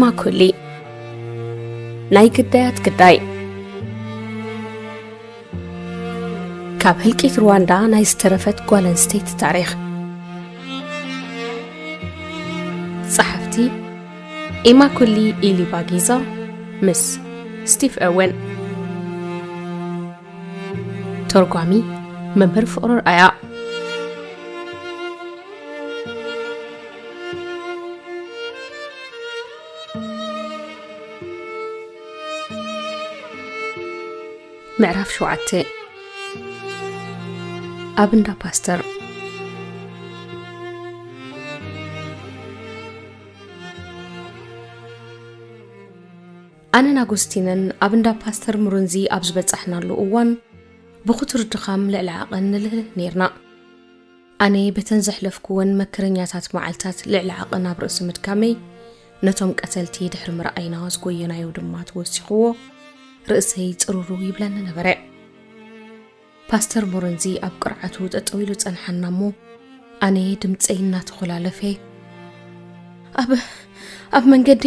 ማኩሊ። ናይ ግዳያት ግዳይ። ካብ ህልቂት ሩዋንዳ ናይ ዝተረፈት ጓል ኣንስተይቲ ታሪኽ። ጸሓፍቲ ኢማኩሊ ኢሊባጊዛ ምስ ስቲቭ ኦወን። ተርጓሚ መምህር ፍቕሩ ርኣያ። ምዕራፍ ሸውዓተ። ኣብ እንዳ ፓስተር። ኣነን ኣጎስቲንን ኣብ እንዳ ፓስተር ሙሩንዚ ኣብ ዝበጻሕናሉ እዋን፣ ብኽቱር ድኻም ልዕሊ ዓቐን ንልህልህ ነይርና። ኣነ በተን ዘሕለፍኩወን መከረኛታት መዓልታት ልዕሊ ዓቐን ኣብ ርእሲ ምድካመይ፣ ነቶም ቀተልቲ ድሕሪ ምርኣይና ዝጎየናዮ ድማ ተወሲኽዎ፣ ርእሰይ ጽሩሩ ይብለኒ ነበረ። ፓስተር ሞረንዚ ኣብ ቅርዓቱ ጠጠው ኢሉ ጸንሓና እሞ፣ ኣነ ድምጸይ እናተኾላለፈ፣ "ኣብ፣ ኣብ መንገዲ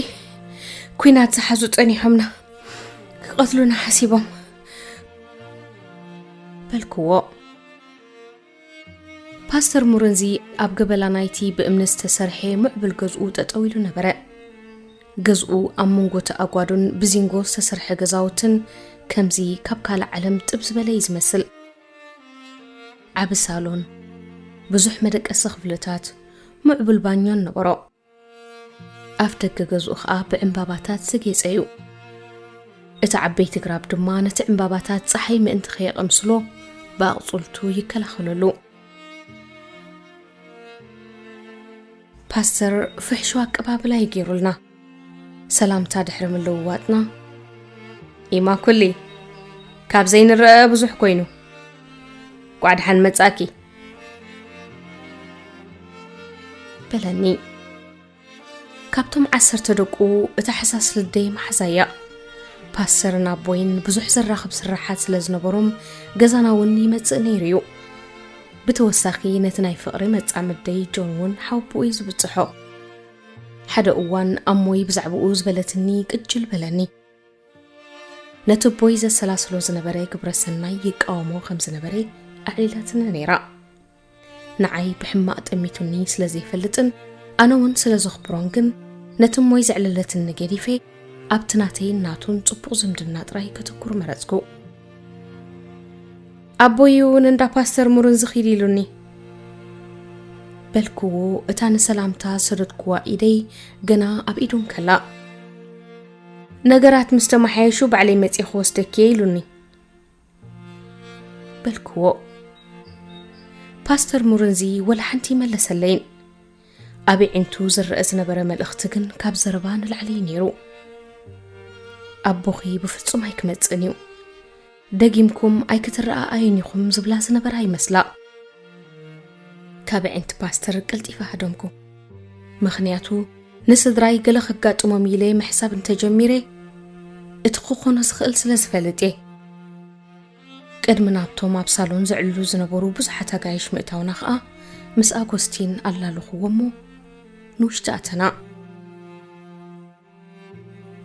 ኲናት ዝሓዙ ጸኒሖምና፣ ክቐትሉና ሓሲቦም" በልክዎ። ፓስተር ሙረንዚ ኣብ ገበላ ናይቲ ብእምኒ ዝተሰርሐ ምዕቡል ገዝኡ ጠጠው ኢሉ ነበረ። ገዝኡ ኣብ መንጎ እቲ ኣጓዶን ብዚንጎ ዝተሰርሐ ገዛውትን ከምዚ ካብ ካልእ ዓለም ጥብ ዝበለ እዩ ዝመስል። ዓቢ ሳሎን፣ ብዙሕ መደቀሲ ክፍልታት፣ ምዕቡል ባኞን ነበሮ። ኣፍ ደገ ገዝኡ ኸኣ ብዕምባባታት ዝጌጸ እዩ። እቲ ዓበይቲ ግራብ ድማ ነቲ ዕምባባታት ጸሓይ ምእንቲ ከየቐምስሎ ብኣቕጹልቱ ይከላኸለሉ። ፓስተር ፍሕሹ ኣቀባብላ እዩ ገይሩልና። ሰላምታ ድሕሪ ምልውዋጥና፣ "ኢማኩሊ፣ ካብ ዘይንረአ ብዙሕ ኮይኑ፣ ቋዕ ደሓን መጻኪ" በለኒ። ካብቶም ዓሰርተ ደቁ እታ ሕሳስ ልደይ መሓዛያ። ፓስተርን ኣቦይን ብዙሕ ዘራኽብ ስራሓት ስለ ዝነበሮም፣ ገዛና እውን ይመጽእ ነይሩ እዩ። ብተወሳኺ ነቲ ናይ ፍቕሪ መጻምደይ ጆን እውን ሓውቦኡ እዩ ዝብጽሖ። ሓደ እዋን ኣሞይ ብዛዕባኡ ዝበለትኒ ቅጅል በለኒ። ነቲ ኣቦይ ዘሰላስሎ ዝነበረ ግብረ ሰናይ ይቃወሞ ከም ዝነበረ ኣዕሊላትኒ ነይራ። ንዓይ ብሕማቕ ጠሚቱኒ ስለ ዘይፈልጥን ኣነ እውን ስለ ዘኽብሮን ግን፣ ነቲ እሞይ ዘዕለለትኒ ገዲፈ ኣብቲ ናተይን ናቱን ጽቡቕ ዝምድና ጥራይ ከተኩር መረጽኩ። "ኣቦይ እውን እንዳ ፓስተር ሙሩንዚ ኺድ ኢሉኒ" በልክዎ፣ እታ ንሰላምታ ዝሰደድክዋ ኢደይ ገና ኣብ ኢዱ እንከላ። "ነገራት ምስ ተመሓየሹ ባዕለይ መጺኤ ክወስደኪ እየ" ኢሉኒ በልክዎ። ፓስተር ሙርንዚ ወላ ሓንቲ ይመለሰለይን። ኣብ ኣዒንቱ ዝረአ ዝነበረ መልእኽቲ ግን ካብ ዘረባ ንላዕሊ እዩ ነይሩ። "ኣቦኺ ብፍጹም ኣይክመጽእን እዩ። ደጊምኩም ኣይክትረኣኣዩን ኢኹም" ዝብላ ዝነበራ ይመስላ። ካብ ኣዒንቲ ፓስተር ቀልጢፈ ሃደምኩ። ምኽንያቱ ንስድራይ ገለ ከጋጥሞም ኢለ ምሕሳብ እንተጀሚረ፣ እቲ ክኾኖ ዝኽእል ስለ ዝፈልጥ እየ። ቅድሚ ናብቶም ኣብ ሳሎን ዘዕልሉ ዝነበሩ ብዙሓት ኣጋይሽ ምእታውና ኸኣ፣ ምስ ኣጎስቲን ኣላሉኽዎ እሞ ንውሽጢ ኣተና።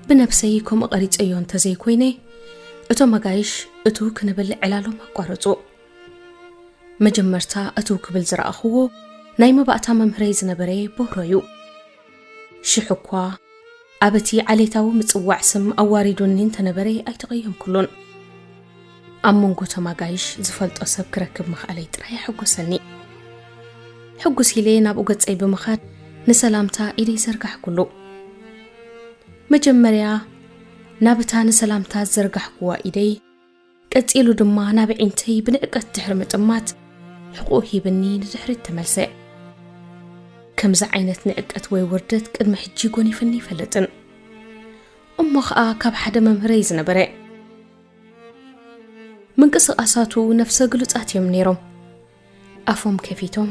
ብነብሰይ ከምኡ ቀሪጸዮ እንተዘይኮይነ፣ እቶም ኣጋይሽ እትው ክንብል ዕላሎም ኣቋረጹ። መጀመርታ እትው ክብል ዝረኣኽዎ ናይ መባእታ መምህረይ ዝነበረ ቦህሮ እዩ። ሽሕ እኳ ኣብ እቲ ዓሌታዊ ምጽዋዕ ስም ኣዋሪዱኒ እንተነበረ ኣይተቐየምኩሉን። ኣብ መንጎ እቶም ኣጋይሽ ዝፈልጦ ሰብ ክረክብ ምኽኣለይ ጥራይ ኣሐጎሰኒ። ሕጉስ ኢለ ናብኡ ገጸይ ብምኻድ ንሰላምታ ኢደይ ዘርጋሕኩሉ። መጀመርያ ናብ እታ ንሰላምታ ዝዘርጋሕኩዋ ኢደይ፣ ቀጺሉ ድማ ናብ ኣዒንተይ ብንዕቀት ድሕሪ ምጥማት፣ ሕቖኡ ሂብኒ ንድሕሪት ተመልሰ። ከምዚ ዓይነት ንዕቀት ወይ ውርደት ቅድሚ ሕጂ ጎኒፍኒ ኣይፈልጥን። እሞ ኸኣ ካብ ሓደ መምህረይ ዝነበረ። ምንቅስቓሳቱ ነፍሰ ግሉጻት እዮም ነይሮም። ኣፎም ከፊቶም፣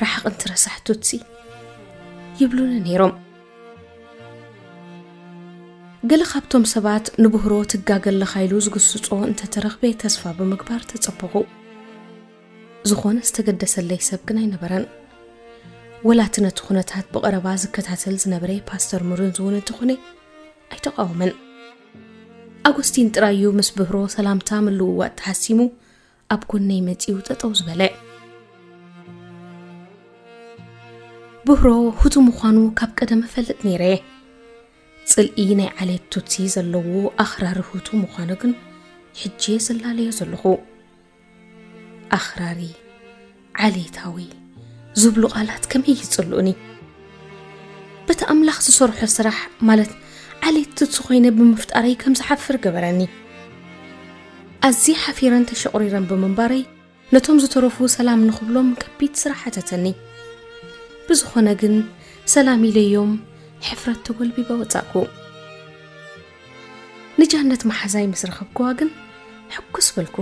"ረሓቕ እንቲ ረሳሕ ቱትሲ" ይብሉኒ ነይሮም። ገለ ካብቶም ሰባት ንብህሮ ትጋገ ኣለኻ ኢሉ ዝግስጾ እንተተረኽበ ተስፋ ብምግባር ተጸበኹ። ዝኾነ ዝተገደሰለይ ሰብ ግን ኣይነበረን። ወላ እቲ ነቲ ኩነታት ብቐረባ ዝከታተል ዝነበረ ፓስተር ምሩንዝ እውን እንተኾነ ኣይተቓወመን። ኣጎስቲን ጥራይ እዩ ምስ ብህሮ ሰላምታ ምልውዋጥ ተሓሲሙ ኣብ ጎነይ መጺኡ ጠጠው ዝበለ። ብህሮ ሁቱ ምዃኑ ካብ ቀደም እፈልጥ ነይረ። ጽልኢ ናይ ዓሌት ቱትሲ ዘለዎ ኣኽራሪ ሁቱ ምዃኑ ግን ሕጂ እየ ዝላለዮ ዘለኹ። ኣኽራሪ፣ ዓሌታዊ ዝብሉ ቃላት ከመይ ይጽልኡኒ። በቲ ኣምላኽ ዝሰርሖ ስራሕ፣ ማለት ዓሌት ቱትሲ ኮይነ ብምፍጣረይ ከም ዝሓፍር ገበረኒ። ኣዝየ ሓፊረን ተሸቑሪረን ብምንባረይ፣ ነቶም ዝተረፉ ሰላም ንኽብሎም ከቢድ ስራሕ ሓተተኒ። ብዝኾነ ግን ሰላም ኢለዮም ሕፍረት ተጎልቢበ ወጻእኩ። ንጃነት መሓዛይ ምስ ረኸብክዋ ግን ሕጉስ በልኩ።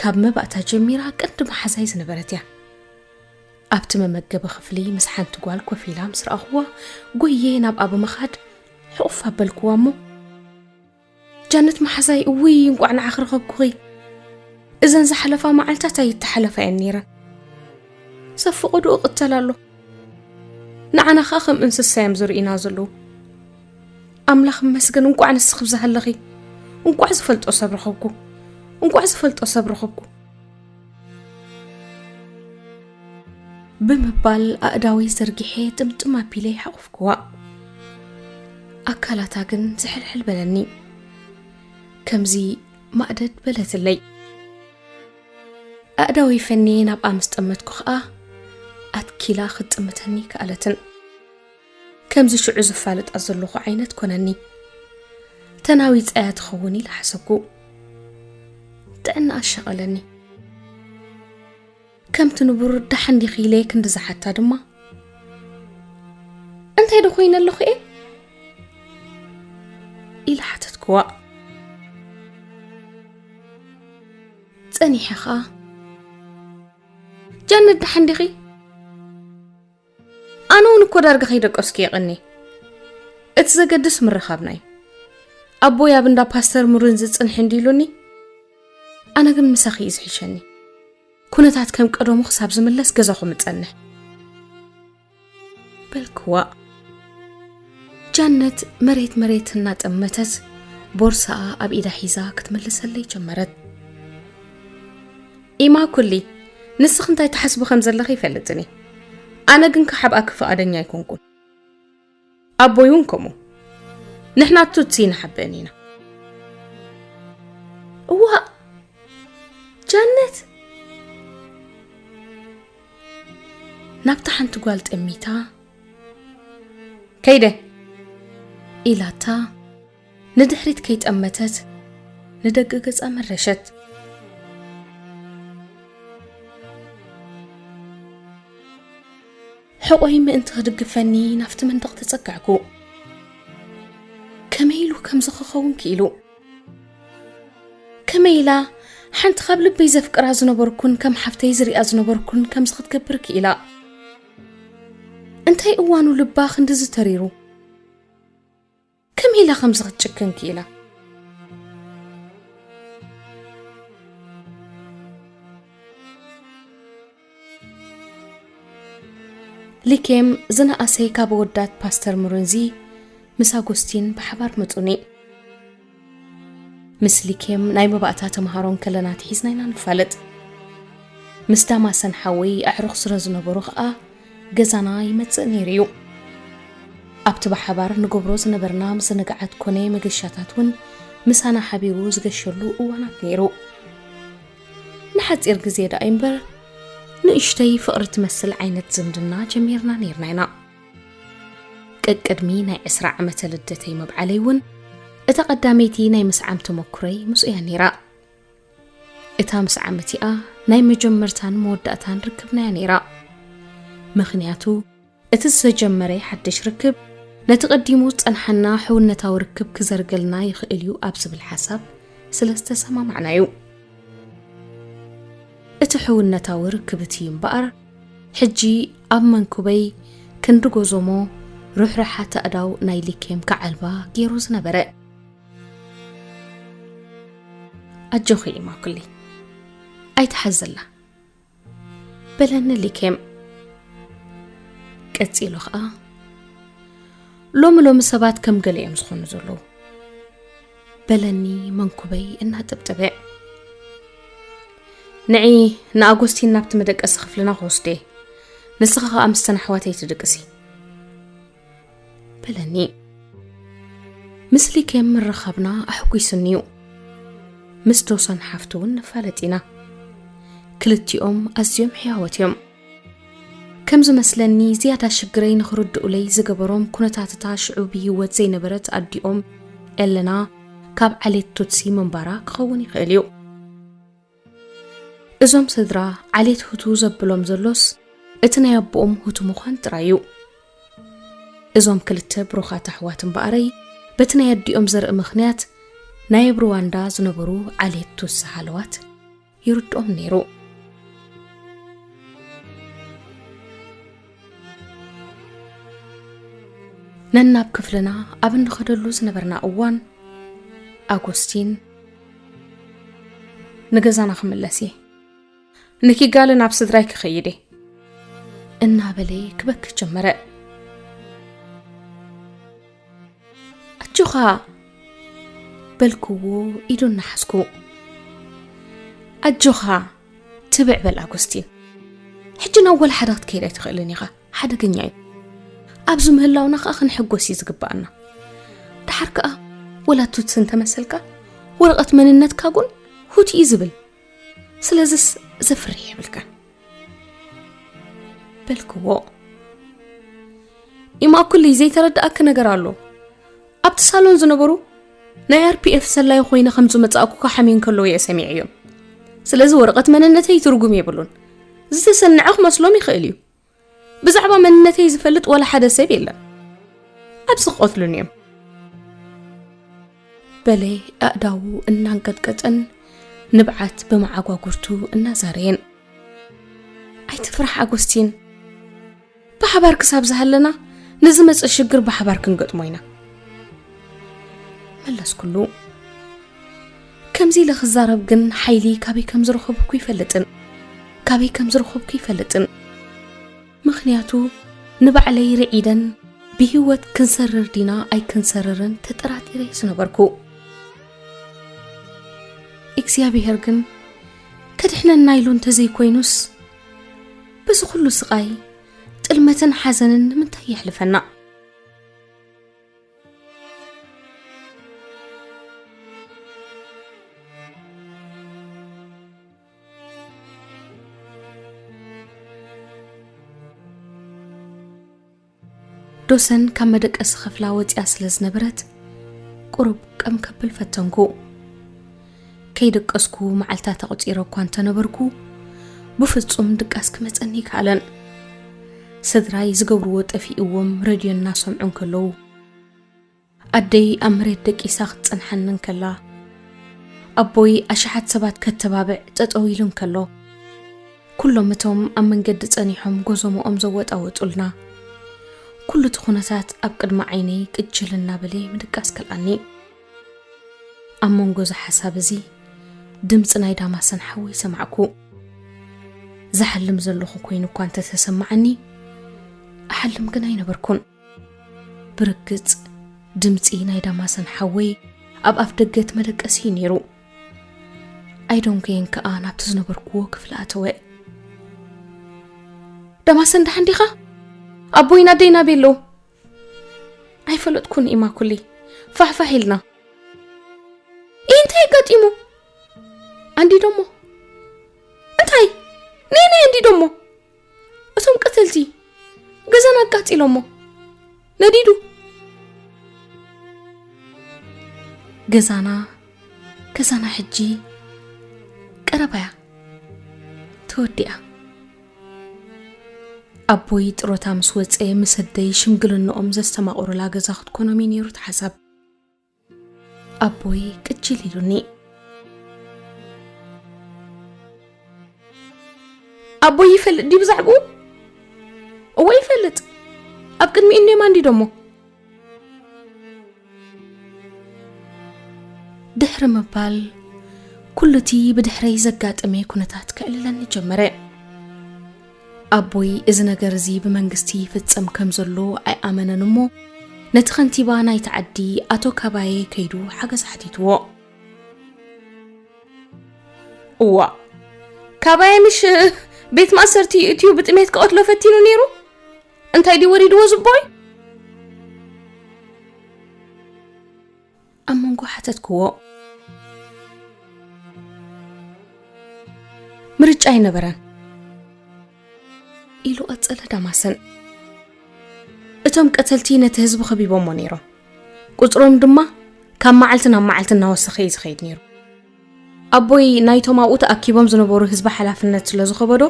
ካብ መባእታ ጀሚራ ቀንዲ መሓዛይ ዝነበረት እያ። ኣብቲ መመገቢ ክፍሊ ምስ ሓንቲ ጓል ኮፍ ኢላ ምስ ረኣኽዋ፣ ጎየ ናብኣ ብምኻድ ሕቑፍ ኣበልክዋ እሞ፣ ጃነት መሓዛይ፣ እውይ እንቋዕ ንዓኺ ረኸብኩኺ። እዘን ዝሓለፋ መዓልታት ኣይተሓለፋ እየን ነይረን። ሰብ ፈቐድኡ ይቕተል ኣሎ። ንዓና ኸኣ ከም እንስሳ እዮም ዝርእዩና ዘለዉ። ኣምላኽ ይመስገን፣ እንቋዕ ንስኺ ብዝሃለኺ። እንቋዕ ዝፈልጦ ሰብ ረኸብኩ። እንቋዕ ዝፈልጦ ሰብ ረኸብኩ። ብምባል ኣእዳወይ ዘርጊሐ ጥምጥም ኣቢለ ሓቑፍክዋ። ኣካላታ ግን ዝሕልሕል በለኒ። ከምዚ ማእደድ በለትለይ። ኣእዳወይ ፈንየ ናብኣ ምስ ጠመትኩ ኸኣ ኣትኪላ ክትጥምተኒ ከኣለትን። ከምዚ ሽዑ ዝፋለጣ ዘለኹ ዓይነት ኮነኒ። ተናዊጸያ ትኸውን ኢለ ሓሰብኩ። ጥዕና ኣሸቐለኒ። ከምቲ ንቡር ደሓን ዲኺ ኢለ ክንዲ ዝሓታ ድማ፣ እንታይ ዶ ኮይነ ኣለኹ እየ? ኢለ ሓተትክዋ። ጸኒሐ ኸኣ፣ ጃነት ደሓን ዲኺ? ኣነ እውን እኮ ዳርጋ ከይደቀስኩ የቐኒ። እቲ ዘገድስ ምርኻብና እዩ። ኣቦይ ኣብ እንዳ ፓስተር ምሩን ዝጽንሕ እንዲ ኢሉኒ፣ ኣነ ግን ምሳኺ እዩ ዝሕሸኒ። ኩነታት ከም ቀደሙ ክሳብ ዝምለስ ገዛኹም እጸንሕ። በልክዋ። ጃነት መሬት መሬት እናጠመተት ቦርሳኣ ኣብ ኢዳ ሒዛ ክትምልሰለይ ጀመረት። ኢማ ኩሊ፣ ንስኺ እንታይ ትሓስቢ ከም ዘለኺ ይፈልጥኒ። ኣነ ግን ክሓብኣኪ ፍቓደኛ ኣይኮንኩን። ኣቦይ እውን ከምኡ። ንሕና ቱትሲ ንሓብእን ኢና። እዋእ፣ ጃነት! ናብታ ሓንቲ ጓል ጠሚታ፣ ከይደ! ኢላታ፣ ንድሕሪት ከይጠመተት ንደገ ገጻ መረሸት። ሕቖይ ምእንቲ ክድግፈኒ ናብቲ መንደቕ ተጸጋዕኩ። ከመይ ኢሉ ከምዚ ክኸውን ክኢሉ? ከመይ ኢላ ሓንቲ ካብ ልበይ ዘፍቅራ ዝነበርኩን ከም ሓፍተይ ዝሪኣ ዝነበርኩን ከምዚ ክትገብር ክኢላ? እንታይ እዋኑ ልባ ክንድዚ ተሪሩ? ከመይ ኢላ ከምዚ ክትጭክን ክኢላ? ሊኬም ዝነኣሰ ካብ ኣወዳት ፓስተር ምሩንዚ ምስ ኣጎስቲን ብሓባር መጹኒ። ምስ ሊኬም ናይ መባእታ ተምሃሮ እንከለና ትሒዝና ኢና ንፋለጥ። ምስ ዳማሰን ሓወይ ኣዕሩኽ ስለ ዝነበሩ ኸኣ ገዛና ይመጽእ ነይሩ እዩ። ኣብቲ ብሓባር ንገብሮ ዝነበርና ምዝንጋዓት ኮነ መገሻታት እውን ምሳና ሓቢሩ ዝገሸሉ እዋናት ነይሩ። ንሓጺር ግዜ ደኣ እምበር ንእሽተይ ፍቕሪ ትመስል ዓይነት ዝምድና ጀሚርና ነይርና ኢና። ቀቅድሚ ናይ ዕስራ ዓመተ ልደተይ ምብዓለይ እውን እታ ቀዳመይቲ ናይ ምስዓም ተመኩሮይ ምስኡ እያ ነይራ። እታ ምስዓም እቲኣ ናይ መጀመርታን መወዳእታን ርክብና እያ ነይራ። ምኽንያቱ እቲ ዝተጀመረ ሓድሽ ርክብ ነቲ ቀዲሙ ዝጸንሓና ሕውነታዊ ርክብ ክዘርገልና ይኽእል እዩ ኣብ ዝብል ሓሳብ ስለ ዝተሰማማዕና እዩ። እቲ ሕውነታዊ ርክብ እቲ እምበኣር ሕጂ ኣብ መንኩበይ ክንዲ ጎዞሞ ርሕራሓት ኣእዳው ናይ ሊኬም ክዓልባ ገይሩ ዝነበረ። ኣጆኺ ኢማ ኩሊ፣ ኣይትሓዘላ በለኒ ሊኬም። ቀጺሉ ኸኣ፣ "ሎሚ ሎሚ ሰባት ከም ገለ እዮም ዝኾኑ ዘለዉ" በለኒ መንኩበይ እናጠብጠበ። "ንዒ ንኣጎስቲን ናብቲ መደቀሲ ክፍልና ክወስዶ እየ። ንስኺ ኸኣ ምስተን ኣሕዋተይ ትድቅሲ" በለኒ። ምስሊከ ምርኻብና ኣሕጒሱኒ እዩ። ምስ ዶሰን ሓፍቱ እውን ንፋለጥ ኢና። ክልቲኦም ኣዝዮም ሕያዎት እዮም። ከም ዝመስለኒ ዝያዳ ሽግረይ ንኽርድኡለይ ዝገበሮም ኩነታት እታ ሽዑ ብህይወት ዘይነበረት ኣዲኦም ኤለና ካብ ዓሌት ቱትሲ ምንባራ ክኸውን ይኽእል እዩ። እዞም ስድራ ዓሌት ሁቱ ዘብሎም ዘሎስ እቲ ናይ ኣቦኦም ሁቱ ምዃን ጥራይ እዩ። እዞም ክልተ ብሩኻት ኣሕዋት እምበኣረይ በቲ ናይ ኣዲኦም ዘርኢ ምኽንያት ናይ ኣብ ሩዋንዳ ዝነበሩ ዓሌት ቱትሲ ሃለዋት ይርድኦም ነይሩ። ነናብ ክፍልና ኣብ እንኸደሉ ዝነበርና እዋን ኣጎስቲን "ንገዛና ክምለስ እየ፣ ንኪጋሊ ናብ ስድራይ ክኸይድ እየ" እናበለ ክበኪ ጀመረ። "ኣጆኻ" በልክዎ ኢዱ እናሓዝኩ። "ኣጆኻ ትብዕ በል ኣጎስቲን፣ ሕጂ ናብ ወላ ሓደ ክትከይድ ኣይትኽእልን ኢኻ፣ ሓደገኛ እዩ። ኣብዚ ምህላውና ከኣ ክንሕጎስ እዩ ዝግብኣና። ደሓር ከኣ ወላ ቱትሲ እንተመሰልካ ወረቐት መንነትካ ጉን ሁቲ እዩ ዝብል። ስለዝስ ዘፍርሕ የብልካን" በልክዎ። "ኢማኩሊ ዘይተረድኣኪ ነገር ኣሎ። ኣብቲ ሳሎን ዝነበሩ ናይ ኣር ፒ ኤፍ ሰላይ ኮይነ ከም ዝመጻእኩ ክሓምዩ እንከለዉ እየ ሰሚዐዮም። ስለዚ ወረቐት መንነተይ ትርጉም የብሉን። ዝተሰንዐ ክመስሎም ይኽእል እዩ። ብዛዕባ መንነተይ ዝፈልጥ ወላ ሓደ ሰብ የለን። ኣብዚ ክቐትሉኒ እዮም" በለ ኣእዳዉ እናንቀጥቀጠን ንብዓት ብመዓጓጉርቱ እናዛረየን። "ኣይትፍራሕ ኣጎስቲን፣ ብሓባር ክሳብ ዝሃለና ንዝመጽእ ሽግር ብሓባር ክንገጥሞ ኢና" መለስኩሉ። ከምዚ ኢለ ክዛረብ ግን ሓይሊ ካበይ ከም ዝረኸብኩ ይፈልጥን፣ ካበይ ከም ዝረኸብኩ ይፈልጥን። ምኽንያቱ ንባዕለይ ርዒደን ብህይወት ክንሰርር ዲና ኣይክንሰርርን ተጠራጢረ ዝነበርኩ። እግዚኣብሔር ግን ከድሕነና ኢሉ እንተዘይኮይኑስ፣ በዚ ኩሉ ስቓይ፣ ጥልመትን ሓዘንን ንምንታይ የሕልፈና? ዶሰን ካብ መደቀሲ ክፍላ ወጺኣ ስለ ዝነበረት፣ ቁሩብ ቀም ከብል ፈተንኩ። ከይደቀስኩ መዓልታት ኣቑጺረ እኳ እንተነበርኩ፣ ብፍጹም ድቃስ ክመጸኒ ኣይከኣለን። ስድራይ ዝገብርዎ ጠፊእዎም ረድዮ እናሰምዑ እንከለዉ፣ ኣደይ ኣብ መሬት ደቂሳ ክትጸንሓኒ እንከላ፣ ኣቦይ ኣሽሓት ሰባት ከተባብዕ ጠጠው ኢሉ እንከሎ፣ ኩሎም እቶም ኣብ መንገዲ ጸኒሖም ጎዞሞኦም ዘወጣወጡልና፣ ኩሉ እቲ ኩነታት ኣብ ቅድሚ ዓይነይ ቅጅል እናበለ ምድቃስ ከልኣኒ። ኣብ መንጎ እዚ ሓሳብ እዚ ድምጺ ናይ ዳማሰን ሓወይ ሰማዕኩ። ዝሓልም ዘለኹ ኮይኑ እኳ እንተተሰማዓኒ፣ እሓልም ግን ኣይነበርኩን። ብርግጽ ድምጺ ናይ ዳማሰን ሓወይ ኣብ ኣፍ ደገ እቲ መደቀሲ እዩ ነይሩ። ኣይደንጎየን ከኣ ናብቲ ዝነበርኩዎ ክፍሊ ኣተወ። "ዳማሰን፣ ደሓን ዲኻ? ኣቦይን ኣደይን ኣበይ ኣለዉ?" "ኣይፈለጥኩን ኢማኩሊ፣ ፋሕፋሕ ኢልና።" "ኢ፣ እንታይ ኣጋጢሙ? ኣንዲዶሞ?" "እንታይ? ነየናይ ኣንዲዶሞ?" "እቶም ቀተልቲ ገዛና ኣቃጺሎሞ። ነዲዱ። ገዛና፣ ገዛና ሕጂ ቀረባያ ተወዲኣ። ኣቦይ ጥሮታ ምስ ወጸ፣ ምስ ኣደይ ሽምግልንኦም ዘስተማቕሩላ ገዛ ክትኮኖም እዩ ነይሩ እቲ ሓሳብ።" ኣቦይ ቅጅል ኢሉኒ። "ኣቦይ ይፈልጥ ድዩ ብዛዕባኡ?" "እወ ይፈልጥ። ኣብ ቅድሚኡ እንድዮም ኣንዲዶሞ።" ድሕሪ ምባል፣ ኩሉ እቲ ብድሕረይ ዘጋጠመ ኩነታት ከዕልለኒ ጀመረ። ኣቦይ እዚ ነገር እዚ ብመንግስቲ ይፍጸም ከም ዘሎ ኣይኣመነን እሞ፣ ነቲ ከንቲባ ናይቲ ዓዲ ኣቶ ካባየ ከይዱ ሓገዝ ሓቲትዎ። እዋ፣ ካባየ ምሽ ቤት ማእሰርቲ እትዩ ብጥሜት ክቐትሎ ፈቲኑ ነይሩ? እንታይ ድዩ ወሪድዎ ዝቦይ? ኣብ መንጎ ሓተትክዎ። ምርጫ ኣይነበረን ኢሉ ቀጸለ ዳማሰን። እቶም ቀተልቲ ነቲ ህዝቢ ከቢቦሞ ነይሮም። ቁጽሮም ድማ ካብ መዓልቲ ናብ መዓልቲ እናወሰኸ እዩ ዝኸይድ ነይሩ። ኣቦይ ናይቶም ኣብኡ ተኣኪቦም ዝነበሩ ህዝቢ ሓላፍነት ስለ ዝኸበዶ፣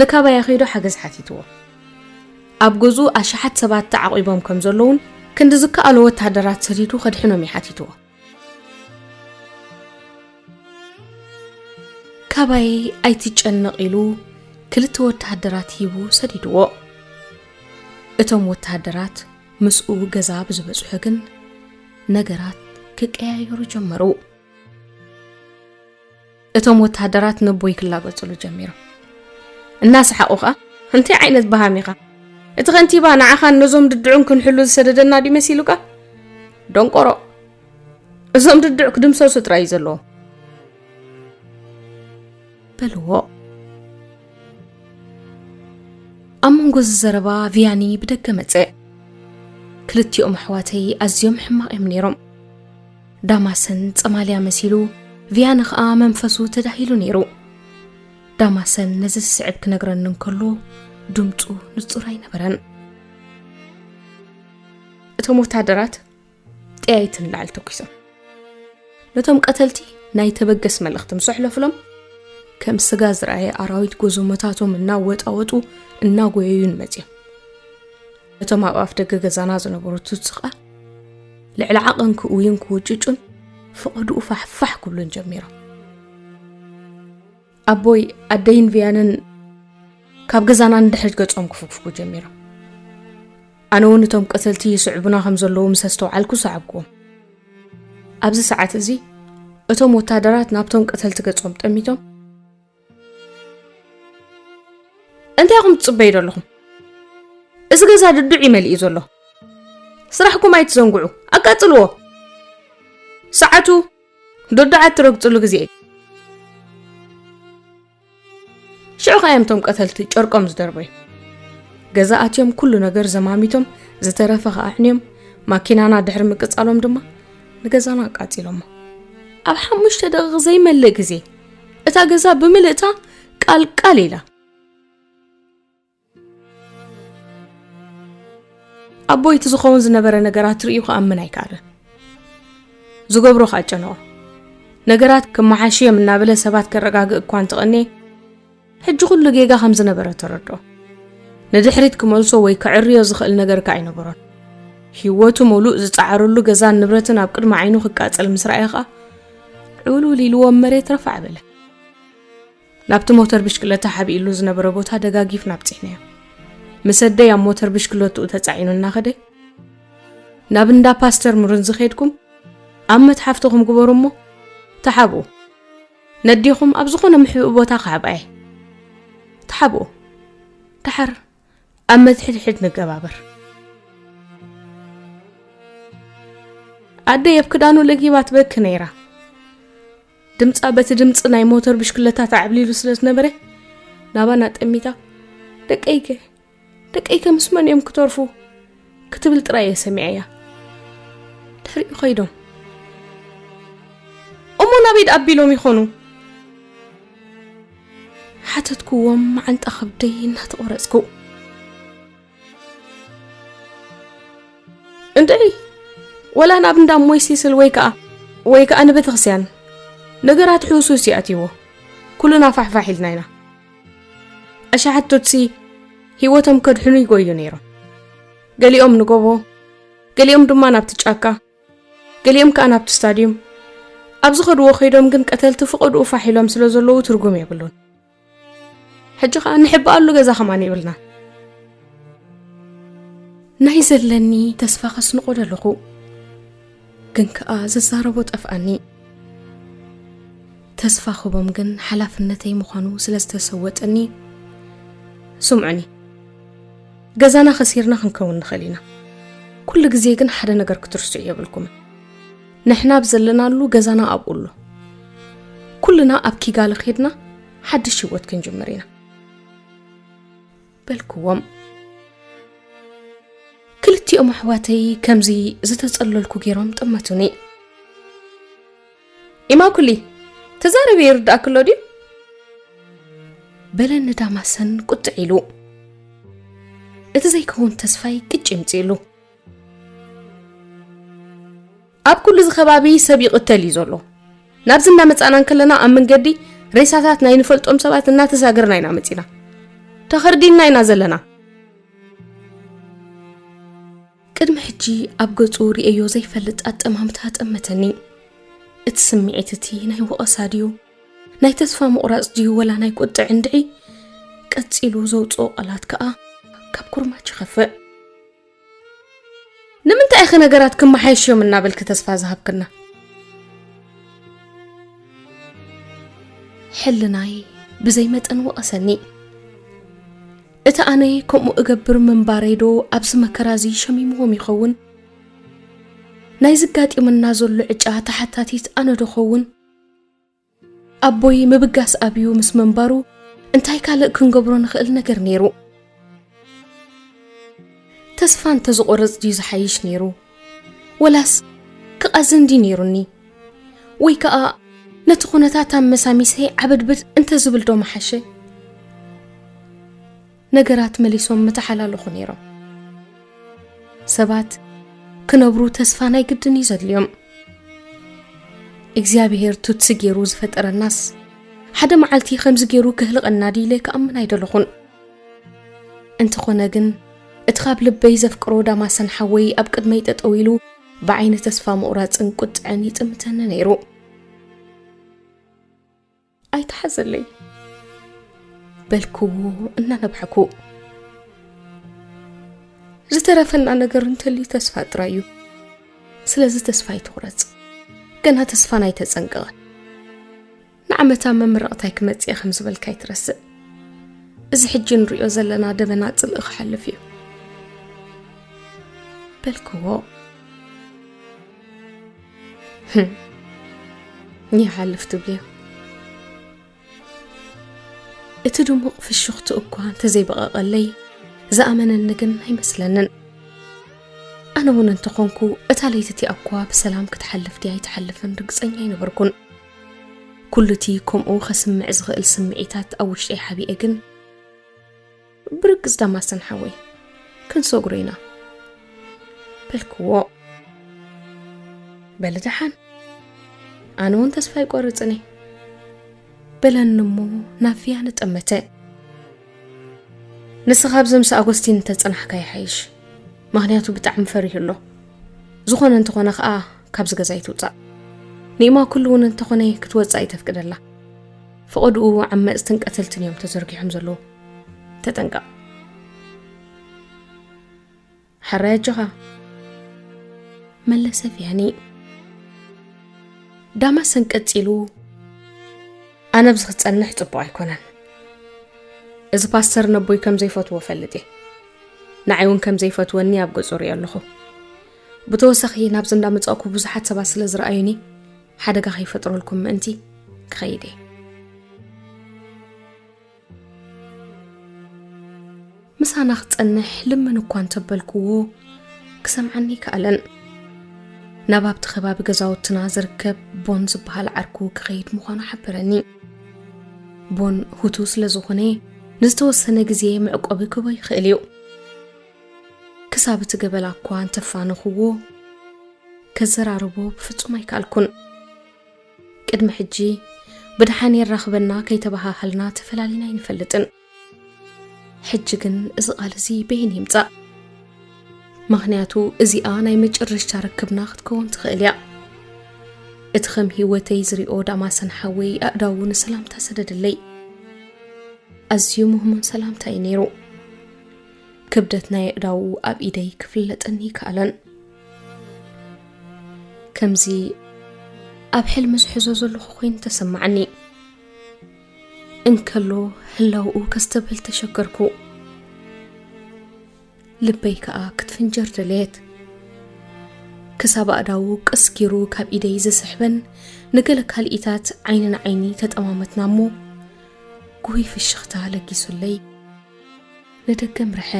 ንካባያ ከይዶ ሓገዝ ሓቲትዎ። ኣብ ገዝኡ ኣሽሓት ሰባት ተዓቒቦም ከም ዘለውን ክንዲ ዝከኣሎ ወተሃደራት ሰዲዱ ከድሕኖም እዩ ሓቲትዎ። ካባይ ኣይትጨነቕ ኢሉ ክልተ ወተሃደራት ሂቡ ሰዲድዎ። እቶም ወተሃደራት ምስኡ ገዛ ብዝበጽሑ ግን ነገራት ክቀያየሩ ጀመሩ። እቶም ወተሃደራት ነቦይ ክላገጽሉ ጀሚሮም። እናሰሓቑ ኸኣ፣ "እንታይ ዓይነት በሃም ኢኻ? እቲ ከንቲባ ንዓኻን ነዞም ድድዑን ክንሕሉ ዝሰደደና ድዩ መሲሉካ? ደንቆሮ! እዞም ድድዕ ክድምሰሱ ጥራይ እዩ ዘለዎም" በልዎ። ኣብ መንጎ እዚ ዘረባ ቪያኒ ብደገ መጸ። ክልቲኦም ኣሕዋተይ ኣዝዮም ሕማቕ እዮም ነይሮም። ዳማሰን ጸማልያ መሲሉ፣ ቪያኒ ኸኣ መንፈሱ ተዳሂሉ ነይሩ። ዳማሰን ነዚ ዝስዕብ ክነግረኒ እንከሎ፣ ድምጹ ንጹር ኣይነበረን። እቶም ወታደራት ጠያይት ንላዕሊ ተኲሶም። ነቶም ቀተልቲ ናይ ተበገስ መልእኽቲ ምስ ኣሕለፉሎም፣ ከም ስጋ ዝረኣየ ኣራዊት ጎዞሞታቶም እናወጣወጡ እናጎየዩን መጽዮም። እቶም ኣብ ኣፍ ደገ ገዛና ዝነበሩ ቱትሲ ኸኣ ልዕሊ ዓቐን ክእውዩን ክውጭጩን ፍቐድኡ ፋሕፋሕ ክብሉን ጀሚሮም። ኣቦይ፣ ኣደይን ቪያንን ካብ ገዛና ንድሕሪት ገጾም ክፍግፍጉ ጀሚሮም። ኣነ እውን እቶም ቀተልቲ ይስዕቡና ከም ዘለዉ ምስ ኣስተውዓልኩ ሰዓብኩዎም። ኣብዚ ሰዓት እዚ እቶም ወታደራት ናብቶም ቀተልቲ ገጾም ጠሚቶም፣ "እንታይ ኢኹም ትጽበዩ ዘለኹም? እዚ ገዛ ድዱዕ እዩ መሊኡ ዘሎ። ስራሕኩም ኣይትዘንግዑ፣ ኣቃጽልዎ። ሰዓቱ ዶዳዓት ትረግጽሉ ግዜ እዩ." ሽዑ ኸኣ እዮም እቶም ቀተልቲ ጨርቆም ዝደርበዩ። ገዛ ኣትዮም ኩሉ ነገር ዘማሚቶም፣ ዝተረፈ ኸኣ ኣሕንዮም፣ ማኪናና ድሕሪ ምቅጻሎም ድማ ንገዛና ኣቃጺሎሞ። ኣብ ሓሙሽተ ደቂቕ ዘይመልእ ግዜ እታ ገዛ ብምልእታ ቃልቃል ኢላ። ኣቦይ እቲ ዝኸውን ዝነበረ ነገራት ርእዩ ክኣምን ኣይከኣለን። ዝገብሮ ከኣ ጨነቖ። ነገራት ክመሓሽ እዮም እናበለ ሰባት ከረጋግእ እኳ እንተቐነየ፣ ሕጂ ኩሉ ጌጋ ከም ዝነበረ ተረድኦ። ንድሕሪት ክመልሶ ወይ ከዕርዮ ዝኽእል ነገር ከኣ ኣይነበሮን። ህይወቱ ምሉእ ዝጸዓረሉ ገዛን ንብረትን ኣብ ቅድሚ ዓይኑ ክቃጸል ምስ ረኣየ ከኣ፣ ዕውልውል ኢልዎ ኣብ መሬት ረፋዕ በለ። ናብቲ ሞተር ብሽክለታ ሓቢእሉ ዝነበረ ቦታ ደጋጊፍና ኣብጺሕናዮ። ምስ ኣደይ ኣብ ሞተር ብሽክለትኡ ተጻዒኑ እናኸደ፣ "ናብ እንዳ ፓስተር ምሩን ዝኸድኩም ኣብ መትሓፍትኹም ግበሩ እሞ ተሓብኡ። ነዲኹም ኣብ ዝኾነ ምሕብእ ቦታ ክሓብኣየ። ተሓብኡ። ደሓር ኣብ መትሕድሕድ ንገባበር." ኣደይ ኣብ ክዳኑ ለጊባ ትበኪ ነይራ። ድምጻ በቲ ድምጺ ናይ ሞተር ብሽክለታ ተዓብሊሉ ስለ ዝነበረ፣ ናባና ጠሚታ፣ "ደቀይከ፣ ደቀይከ ምስ መን እዮም ክተርፉ?" ክትብል ጥራይ እየ ሰሚዐያ። ድሕሪኡ ከይዶም። "እሞ ናበይ ደኣ ኣቢሎም ይኾኑ?" ሓተትኩዎም መዓንጣ ከብደይ እናተቖረጽኩ። "እንድዒ፣ ወላ ናብ እንዳ እሞይ ሲስል ወይ ከኣ፣ ወይ ከኣ ንቤተክርስትያን። ነገራት ሕውስውስ እዩ ኣትይዎ። ኩልና ፋሕፋሕ ኢልና ኢና። ኣሽሓት ቱትሲ ህይወቶም ከድሕኑ ይጎዩ ነይሮም። ገሊኦም ንጎቦ፣ ገሊኦም ድማ ናብቲ ጫካ፣ ገሊኦም ከኣ ናብቲ ስታድዩም። ኣብ ዝኸድዎ ከይዶም ግን ቀተልቲ ፍቐድኡ ፋሕ ኢሎም ስለ ዘለዉ ትርጉም የብሉን። ሕጂ ኸኣ ንሕበኣሉ ገዛ ከማን የብልና." ናይ ዘለኒ ተስፋ ከስንቖ ደለኹ፣ ግን ከኣ ዝዛረቦ ጠፍኣኒ። ተስፋ ክቦም ግን ሓላፍነተይ ምዃኑ ስለ ዝተሰወጠኒ፣ ስምዑኒ፣ ገዛና ከሲርና ክንከውን ንኽእል ኢና። ኩሉ ግዜ ግን ሓደ ነገር ክትርስዑ የብልኩምን። ንሕና ኣብ ዘለናሉ ገዛና ኣብኡ ኣሎ። ኩልና ኣብ ኪጋሊ ኬድና ሓድሽ ህይወት ክንጅምር ኢና። በልክዎም። ክልቲኦም ኣሕዋተይ ከምዚ ዝተጸለልኩ ገይሮም ጠመቱኒ። ኢማኩሊ፣ ተዛረቢ ይርዳእክሎ ድዩ? በለኒ ዳማሰን ቁጥዕ ኢሉ። እቲ ዘይከውን ተስፋይ ቅጭ ይምጽእሉ። ኣብ ኩሉ እዚ ከባቢ ሰብ ይቕተል እዩ ዘሎ። ናብዚ እናመጻና እንከለና ኣብ መንገዲ ሬሳታት ናይ ንፈልጦም ሰባት እናተሳገርና ኢና መጺና። ተኸርዲንና ኢና ዘለና። ቅድሚ ሕጂ ኣብ ገጹ ርእየዮ ዘይፈልጥ ኣጠማምታ ጠመተኒ። እቲ ስምዒት እቲ ናይ ወቐሳ ድዩ? ናይ ተስፋ ምቑራጽ ድዩ ወላ ናይ ቁጥዕ እንድዒ? ቀጺሉ ዘውጽኦ ቃላት ከኣ ካብ ኩርማች ይኸፍእ። ንምንታይ ኢኺ ነገራት ክመሓየሽ እዮም እናበልኪ ተስፋ ዝሃብክና? ሕልናይ ብዘይ መጠን ወቐሰኒ። እቲ ኣነ ከምኡ እገብር ምንባረይ ዶ ኣብዚ መከራ እዚ ሸሚምዎም ይኸውን? ናይ ዝጋጢመና ዘሎ ዕጫ ተሓታቲት ኣነ ዶ ኸውን? ኣቦይ ምብጋስ ኣብዩ ምስ ምንባሩ እንታይ ካልእ ክንገብሮ ንኽእል ነገር ነይሩ? ተስፋ እንተዝቖርጽ ድዩ ዝሓይሽ ነይሩ? ወላስ ክቐዝን ድዩ ነይሩኒ? ወይ ከኣ ነቲ ኩነታት ኣመሳሚሰ ዓበድብድ እንተዝብል ዶ ምሓሸ? ነገራት መሊሶም ምተሓላለኹ ነይሮም። ሰባት ክነብሩ ተስፋ ናይ ግድን እዩ ዘድልዮም። እግዚኣብሔር ቱትሲ ገይሩ ዝፈጠረናስ ሓደ መዓልቲ ከምዚ ገይሩ ክህልቐና ድዩ ኢለ ክኣምን ኣይደለኹን። እንተኾነ ግን እቲ ካብ ልበይ ዘፍቅሮ ዳማሰን ሓወይ ኣብ ቅድመይ ጠጠው ኢሉ ብዓይኒ ተስፋ ምቑራጽን ቁጥዕን ይጥምተኒ ነይሩ። ኣይትሓዘለይ በልክዎ እናነብሐኩ። ዝተረፈና ነገር እንተልዩ ተስፋ ጥራይ እዩ። ስለዚ ተስፋ ኣይትቑረጽ። ገና ተስፋና ኣይተጸንቀቐን። ንዓመታ መመረቕታይ ክመጽእ ከም ዝበልካ ኣይትረስእ። እዚ ሕጂ ንሪኦ ዘለና ደበና ጽልኢ ክሓልፍ እዩ በልክዎ። ህም፣ ይሓልፍ ትብልዮ። እቲ ድሙቕ ፍሽኽቱ እኳ እንተዘይበቐቐለይ ዝኣመነኒ ግን ኣይመስለንን። ኣነ እውን እንተኾንኩ እታ ለይቲ እቲኣ እኳ ብሰላም ክትሓልፍ ድያ ኣይትሓልፍን ርግጸኛ ኣይነበርኩን። ኩሉ እቲ ከምኡ ከስምዕ ዝኽእል ስምዒታት ኣብ ውሽጠይ ሓቢኤ ግን ብርግጽ ዳማሰን ሓወይ ክንሰግሮ ኢና በልክዎ። በሊ ደሓን፣ ኣነ እውን ተስፋ ኣይቆርጽን እየ በለኒ እሞ ናብ ቪያነ ጠመተ። ንስኻ ኣብዚ ምስ ኣጎስቲን እንተጸናሕካ ይሓይሽ፣ ምኽንያቱ ብጣዕሚ ፈሪሁ ኣሎ። ዝኾነ እንተኾነ ኸኣ ካብዚ ገዛ ኣይትውጻእ። ንኢማ ኩሉ እውን እንተኾነ ክትወጽእ ኣይተፍቅደላ። ፈቐድኡ ዓመጽትን ቀተልትን እዮም ተዘርጊሖም ዘለዉ። ተጠንቀቕ። ሕራይ ኣጆኻ መለሰ ቪያኒ። ዳማሰን ቀጺሉ፣ ኣነ ኣብዚ ክጸንሕ ጽቡቕ ኣይኮነን። እዚ ፓስተር ነቦይ ከም ዘይፈትዎ ፈልጥ እየ። ንዓይ እውን ከም ዘይፈትወኒ ኣብ ገጹ ርእዮ ኣለኹ። ብተወሳኺ ናብዚ እንዳመጻእኩ ብዙሓት ሰባት ስለ ዝረኣዩኒ ሓደጋ ከይፈጥረልኩም ምእንቲ ክኸይድ እየ። ምሳና ክጸንሕ ልምን እኳ እንተበልክዎ ክሰምዓኒ ኣይከኣለን። ናብ ኣብቲ ከባቢ ገዛውትና ዝርከብ ቦን ዝበሃል ዓርኩ ክኸይድ ምዃኑ ሓበረኒ። ቦን ሁቱ ስለ ዝኾነ ንዝተወሰነ ግዜ መዕቆቢ ክህቦ ይኽእል እዩ። ክሳብ እቲ ገበላ እኳ እንተፋነኽዎ ከዘራርቦ ብፍጹም ኣይከኣልኩን። ቅድሚ ሕጂ ብደሓን የራኽበና ከይተባሃሃልና ተፈላሊና ኣይንፈልጥን። ሕጂ ግን እዚ ቃል እዚ በይን ይምጻእ? ምኽንያቱ እዚኣ ናይ መጨረሽታ ርክብና ክትከውን ትኽእል እያ። እቲ ከም ህይወተይ ዝሪኦ ዳማሰን ሓወይ ኣእዳዉ ንሰላምታ ሰደደለይ። ኣዝዩ ምህሙን ሰላምታ እዩ ነይሩ። ክብደት ናይ ኣእዳዉ ኣብ ኢደይ ክፍለጠኒ ይከኣለን። ከምዚ ኣብ ሕልሚ ዝሕዞ ዘለኹ ኮይኑ ተሰማዓኒ። እንከሎ ህላውኡ ከስተብህል ተሸገርኩ። ልበይ ከኣ ክትፍንጀር ደለየት። ክሳብ ኣእዳዉ ቅስጊሩ ካብ ኢደይ ዝስሕበን ንገለ ካልኢታት ዓይኒ ንዓይኒ ተጠማመትና እሞ፣ ጉሁይ ፍሽኽታ ለጊሱለይ። ንደገ ምርሐ።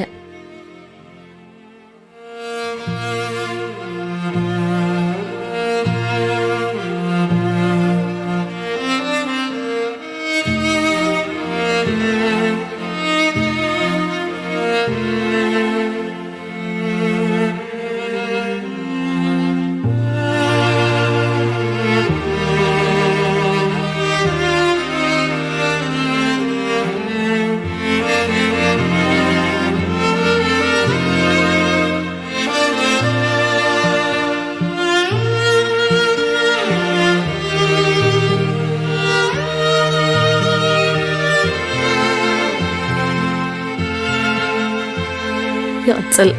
ይቕጽል።